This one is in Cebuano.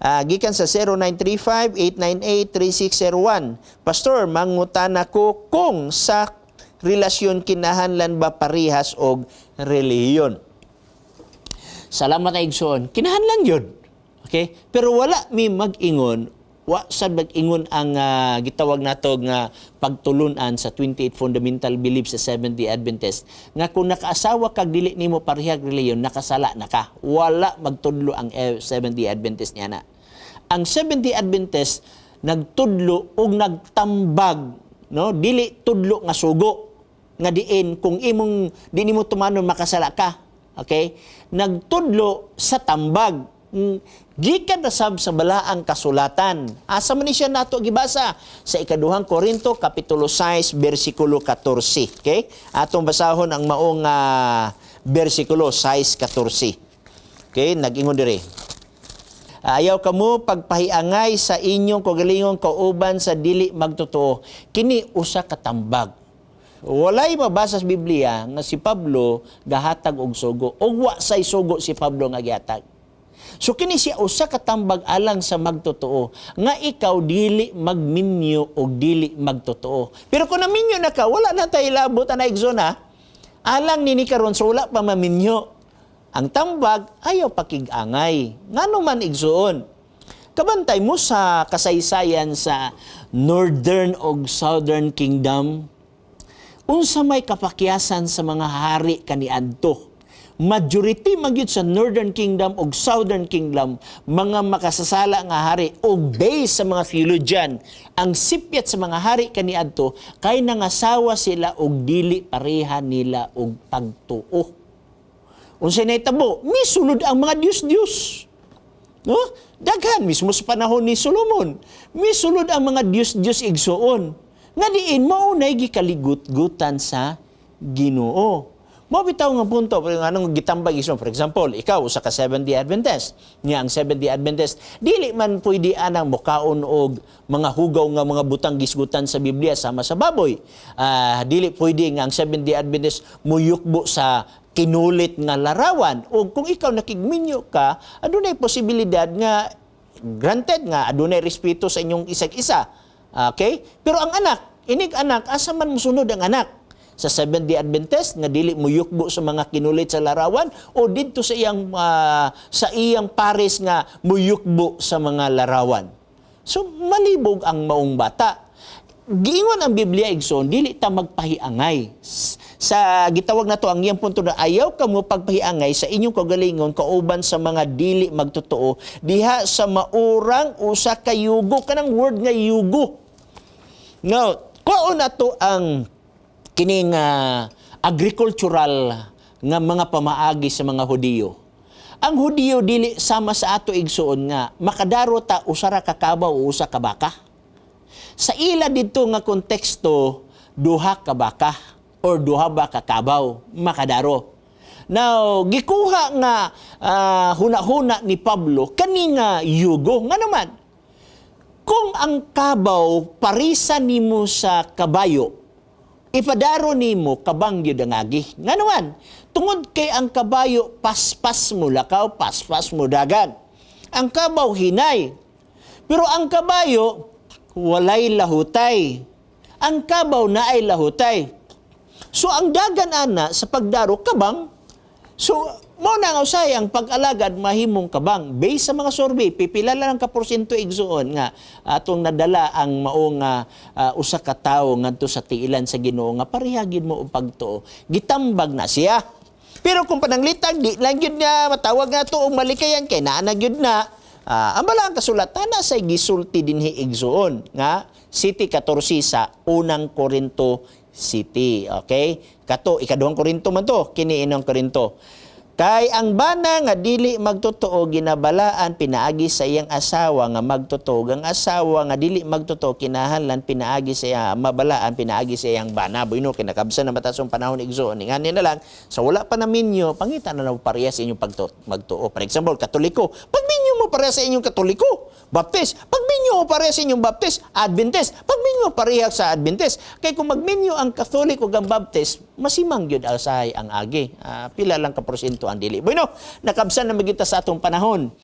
Gikan sa 0935-898-3601. "Pastor, mangutana ko kung sa relasyon kinahanglan ba parehas og relihiyon?" Salamat ay, igsoon. Kinahanglan yun. Okay? Pero wala mi mag-ingon, wa sad mag-ingon ang gitawag nato nga pagtulunan sa 28 fundamental beliefs sa Seventh-day Adventist nga kung nakaasawa kag dili nimo parehag relihiyon, nakasala na ka. Wala magtudlo ang Seventh-day Adventist niya na. Ang Seventh-day Adventist nagtudlo og nagtambag, no, dili tudlo nga sugo nga diin kung imong di nimo tumanon, makasala ka. Okay? Nagtudlo sa tambag. Gikan ra sab sa balaang kasulatan. Asa man ni siya nato gibasa? Sa Ikaduhang Korinto kapitulo 6 bersikulo 14. Okay? Atong basahon ang maong bersikulo 6:14. Okay, nag-ingon diri. "Ayaw kamo pagpahiangay sa inyong kaugalingon kauban sa dili magtotoo." Kini usa ka tambag. Walay mabasa sa Biblia nga si Pablo gahatag og sugo. Og wa say sugo si Pablo nga gihatag. So kini siya usa ka tambag alang sa magtotoo nga ikaw dili magminyo og dili magtotoo. Pero kung naminyo na ka, wala na tayo labot ana, igsoon ha. Alang nini karon, so wala pa maminyo. Ang tambag, ayaw pakig-angay. Ngano man, igsoon? Kabantay mo sa kasaysayan sa Northern og Southern Kingdom, unsa may kapakyasan sa mga hari kaniadto? Majority magyud sa Northern Kingdom ug Southern Kingdom mga makasasala nga hari, og base sa mga theologian, ang sipyat sa mga hari kaniadto kay nangasawa sila og dili pareha nila og pagtuo. Unsay nahitabo? Misulod ang mga Diyos-Diyos. No? Daghan mismo sa panahon ni Solomon. Misulod ang mga Diyos-Diyos, igsoon. Nga diin mao nay gikaligut-gutan sa Ginoo. Mao bitaw nga punto, pero anong gitambag, igsoon? For example, ikaw usa ka Seventh-day Adventist. Nya ang Seventh-day Adventist dili man pwede anang mukaon og mga hugaw nga mga butang gisgutan sa Biblia sama sa baboy. Dili pwede nga ang Seventh-day Adventist muyukbo sa kinulit nga larawan. O kung ikaw nakigminyo ka, adunay posibilidad nga, granted nga adunay respeto sa inyong isa't isa. Okay? Pero ang anak, inig anak, asa man musunod ang anak? Sa Seventh-day Adventist nga dili muyukbo sa mga kinulit sa larawan o didto sa iyang pares nga muyukbo sa mga larawan? So malibog ang maong bata. Giingon ang Biblia, igsoon, dili ta magpahiangay. Sa gitawag na to ang iyang punto na ayaw kamo pagpahiangay sa inyong kaugalingon kauban sa mga dili magtotoo diha sa maurang usa ka yugo, kanang word nga yugo. Now, kuon na to ang kining agricultural nga mga pamaagi sa mga Hudiyo. Ang Hudiyo dili sama sa ato, igsoon, nga makadaro ta usa ra ka kabaw o usa ka baka. Sa ila didto nga konteksto, duha ka baka or duha ba ka kabaw makadaro. Now, gikuha nga huna-huna ni Pablo kani nga yugo nga naman. Kung ang kabaw parisa nimo sa kabayo, ipadaro nimo, kabang gyud ang agi. Nga naman, tungod kay ang kabayo paspas mo lakaw, paspas mo dagan. Ang kabaw hinay. Pero ang kabayo walay lahutay. Ang kabaw naay lahutay. So ang dagan ana sa pagdaro, kabang. So mo na nga usay ang pag-alagad mahimong kabang. Based sa mga survey, pipila lang ka porsyento, igsuon, nga atong nadala ang maong usa ka tawo ngadto sa tiilan sa Ginoo nga parehagin mo og pagtuo. Gitambag na siya. Pero kung pananglitag di lang gyud nga matawag nga to og malikayan kay naa na gyud na. Ang balaang kasulatan na say gisulti dinhi, igsuon, nga City 14 sa Unang Korinto City. Okay? Kato Ikaduhang Korinto man to, kini Inang Korinto. "Kay ang bana nga dili magtotoo ginabalaan pinaagi sa iyang asawa nga magtotoo. Ang asawa nga dili magtotoo kinahanglan pinaagi sa iya mabalaan pinaagi sa iyang bana." Bueno, kinakabsa na matasong panahon, igsoon. Ingani na lang, sa wala pa na minyo, pangita na lang parehas sa inyong magtuo. For example, Katoliko, pagminyo mo parehas sa inyong Katoliko. Baptist, pagminyo mo parehas sa inyong Baptist. Adventist, pagminyo parehas sa Adventist. Kay kung magminyo ang Catholic ug ang Baptist, masimang gyud usahay ang agi. Pila lang ka porsyento ang dili. Bueno, nakabsan na magita sa atong panahon.